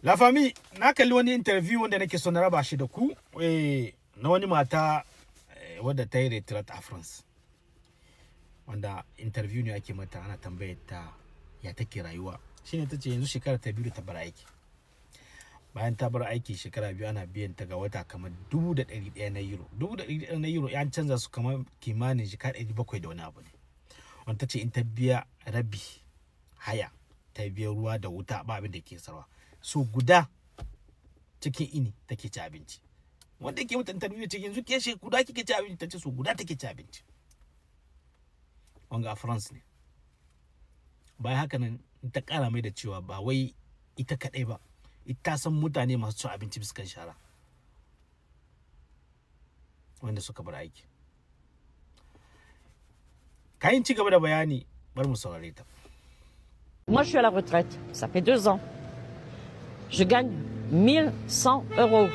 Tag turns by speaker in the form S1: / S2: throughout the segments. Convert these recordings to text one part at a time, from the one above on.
S1: La famille, na kalli wani interview wanda nake so na raba shi da ku, na wani mata wadda ta yi retraite a France. Wanda interview ne ake mata, ana tambayar ta ya take rayuwa. Shine ta ce yanzu shekara ta 2 da ta bar aiki. Bayan ta bar aiki shekara 2 ana biyan ta ga wata kamar 1,100 na euro. 1,100 na euro ya canza su kamar kimanin jika 700 da wani abu ne. Wanda ta ce in ta biya rabi haya, ta biya ruwa da wuta, ba abin da ke sarwa. So guda cikin ini take ci abinci. Wanda yake mata interview cikin yanzu ke shi guda kike ci abinci, tace so guda take ci abinci. Wanga a France ne. Bayan haka nan ta kara mai da cewa ba wai ita kadai ba, ita san mutane masu cin abinci biskan shara wanda suka bar aiki. Kayin ci gaba da bayani, bar mu saurare ta.
S2: Moi, je suis à la retraite, ça fait 2 ans. Je gagne 1100 euros.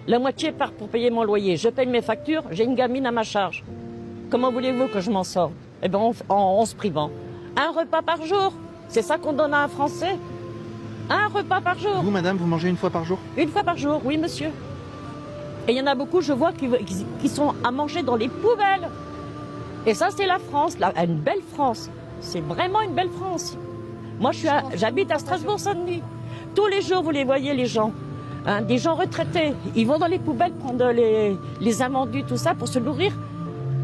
S2: La moitié part pour payer mon loyer. Je paye mes factures, j'ai une gamine à ma charge. Comment voulez-vous que je m'en sorte? Eh bien, en se privant. Un repas par jour, c'est ça qu'on donne à un Français? Un repas par jour.
S3: Vous, madame, vous mangez une fois par jour?
S2: Une fois par jour, oui, monsieur. Et il y en a beaucoup, je vois, qui sont à manger dans les poubelles. Et ça, c'est la France, une belle France. C'est vraiment une belle France. Moi, j'habite à Strasbourg-Saint-Denis. Tous les jours, vous les voyez, les gens, hein, des gens retraités. Ils vont dans les poubelles prendre les invendus, tout ça, pour se nourrir.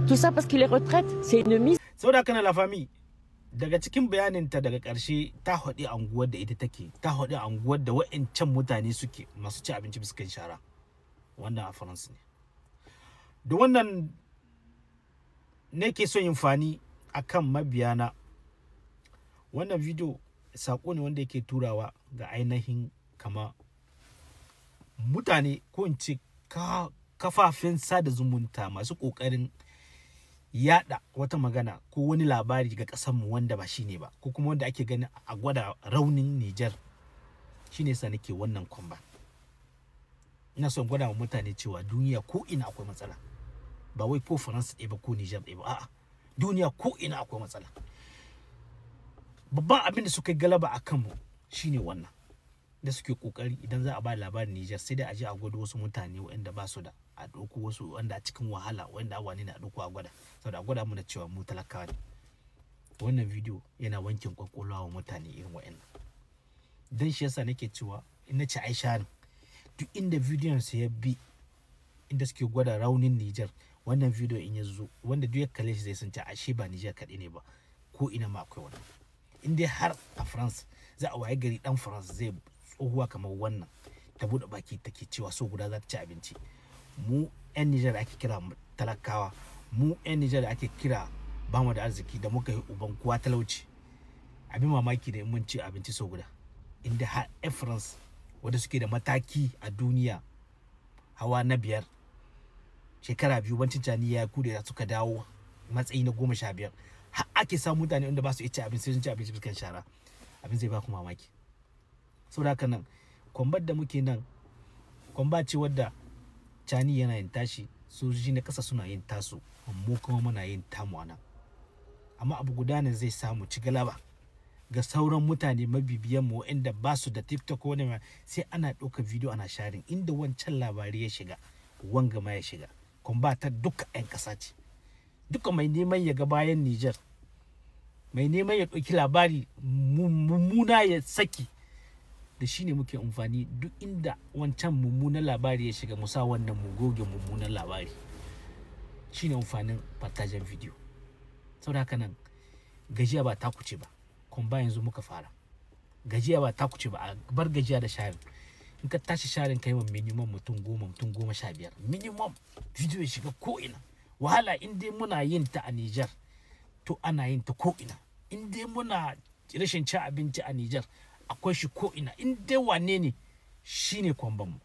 S2: Tout ça parce qu'ils les retraitent. C'est une mise.
S1: Saboda haka na la famille, daga cikin bayaninta daga ƙarshe ta haɗi anguwar da ita take, ta haɗi anguwar da wa'ancan mutane suke masu ci abinci biskan shara. Wannan a France ne. Da wannan nake son yin fani akan mabiyana. Wannan video sako ne wanda yake turawa ga ainihin kama mutane ko in ce kafafen sada zumunta masu kokarin yada wata magana ko wani labari ga kasanmu wanda ba shine ba, ko kuma wanda ake gani a gwada raunin Niger. Shine yasa nake wannan kwamba. Ina son gwada wa mutane cewa duniya ko ina akwai matsala. Ba wai ko France ɗaya ba ko Niger ɗaya ba, a'a, duniya ko ina akwai matsala. Babban abin da suka galaba a kanmu shine wannan da suke kokari idan za a ba labarin Niger sai dai a je a gwada wasu mutane waɗanda ba su da, a ɗauko wasu wanda a cikin wahala, wanda wani na ɗauko a gwada, saboda a gwada mana cewa mu talakawa ne. Wannan video yana wankin kwakwalwa wa mutane irin waɗannan. Dan shi yasa nake cewa in na ci Aisha ne, duk inda bidiyon su ya bi inda suke gwada raunin Niger, wannan video in ya zo wanda duk ya kalle shi zai san cewa ashe ba Niger kaɗai ne ba, ko ina ma akwai wannan. In dai har a France za a waye gari dan France zai tsohuwa kamar wannan ta bude baki take cewa so guda za ta ci abinci. Mu 'yan Niger da ake kira talakawa, mu 'yan Niger da ake kira bamu da arziki da muka yi uban kowa talauci, abin mamaki da in mun ci abinci so guda. Inda har 'yan France wanda suke da mataki a duniya hawa na 5 shekara 2 bancin cani ya kude da suka dawo matsayi na 15, har ake samu mutane wanda ba su iya ci abinci sai sun ci abinci fuskan shara. Abin zai ba ku mamaki. Saboda haka nan kwambar da muke nan kwamba ce wadda cani yana yin tashi, sojoji na ƙasa suna yin tasu, mu kuma muna yin tamu a nan. Amma abu guda ne zai samu ci galaba ga sauran mutane mabibiyan mu waɗanda ba su da TikTok ko wani, sai ana ɗaukar video ana sharing inda wancan labari ya shiga, wanga ma ya shiga. Kwamba ta duka 'yan ƙasa ce. Duka mai neman ya ga bayan Niger, mai neman ya ɗauki labari mummuna ya saki, da shi ne muke amfani. Duk inda wancan mummunan labari ya shiga, musa wannan mu goge mummunan labari. Shi ne amfanin partagen video. Saboda haka nan gajiya ba ta kuce ba, kwamba yanzu muka fara. Gajiya ba ta kuce ba, a bar gajiya da sharing. In ka tashi sharing kai wa minimum mutum 10, mutum 15 minimum, video ya shiga ko ina. Wahala in dai muna yin ta a Niger, to ana yin ta ko ina. In dai muna rashin cin abinci a Niger, akwai shi ko ina. In dai wane ne shine kwamban mu.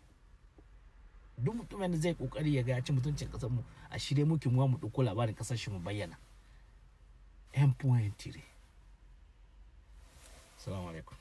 S1: Duk mutumin da zai kokari ya ga ya ci mutuncin kasar mu, a shirye muke mu dauko labarin kasar shi mu bayyana. Un point tiré. Assalamu alaikum.